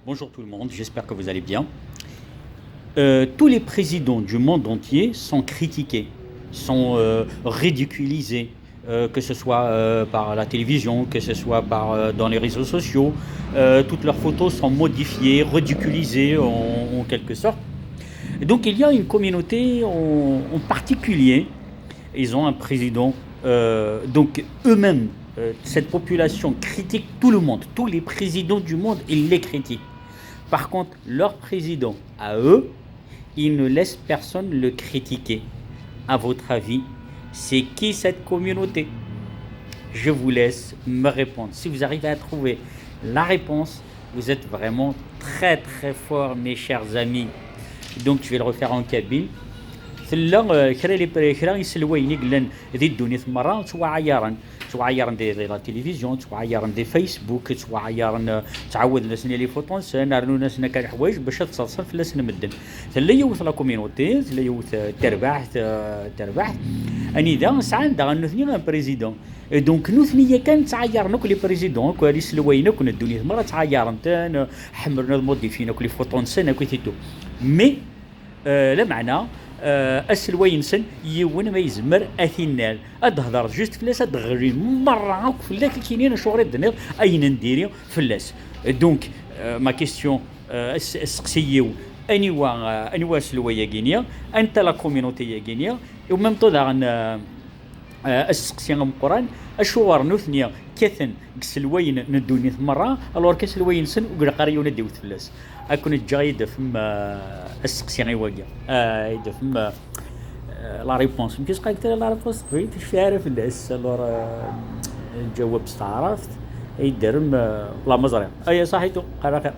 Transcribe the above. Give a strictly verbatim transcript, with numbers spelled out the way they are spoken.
Bonjour tout le monde, j'espère que vous allez bien. Euh, tous les présidents du monde entier sont critiqués, sont euh, ridiculisés, euh, que ce soit euh, par la télévision, que ce soit par, euh, dans les réseaux sociaux. Euh, toutes leurs photos sont modifiées, ridiculisées en, en quelque sorte. Et donc il y a une communauté en, en particulier, ils ont un président, euh, donc eux-mêmes, euh, cette population critique tout le monde, tous les présidents du monde, ils les critiquent. Par contre, leur président, à eux, ils ne laissent personne le critiquer. À votre avis, c'est qui cette communauté ? Je vous laisse me répondre. Si vous arrivez à trouver la réponse, vous êtes vraiment très très fort, mes chers amis. Donc je vais le refaire en kabyle. Tella, euh, kra les, kra iselwayen i yellan di ddunit merra ttwaɛayaren. Ttwaɛayaren di, di la télévision, ttwaɛayaren di Facebook, ttwaɛayaren, euh, ttɛawaden-asen les photos-nsen, rnun-asen akka leḥwayeǧ bac ad ttaḍsan fell-asen medden. Tella yiwet la communauté, tella yiwet, euh, terbaɛt, euh, terbaɛt, anida sɛan daɣen nutni un président. Et donc nutni yakan ttɛayaren akk les présidents, akk iselwayen akk n ddunit merra ttɛayaren-ten, ḥemmlen ad modifyin akk les photos-nsen akk et tout. Mais euh, lameɛna, euh, aselway-nsen yiwen ma yezmer ad t-innal. Ad d-hedreḍ juste fell-as, ad d-ɣlin merra akk fell-ak, ad k-inin acuɣer i d-tenniḍ ayen n diri fell-as. Donc, euh, ma question, euh, as-, asteqsi-iw, aniwa, euh, aniwa aselway-agi-nni, anta la communauté-agi-nni, et en même temps daɣen, euh, euh, asteqsi ameqqran, acuɣer nutni kkaten deg iselwayen n ddunit merra, alors que aselway-nsen ur ilaq ara yiwen ad d-iwet fell-as. Ad ken-ǧǧeɣ ad d-tafem, euh, asteqsi i wagi. Euh, ad d-tafem, euh, euh, la réponse. Amek i s-qqaren la réponse s teqbaylit, ur cfiɣ ara fell-as. Alors, euh, lǧawab s taɛrabt, ad d-terrem, euh, la ma ẓriɣ. Aya saḥit, qara xir.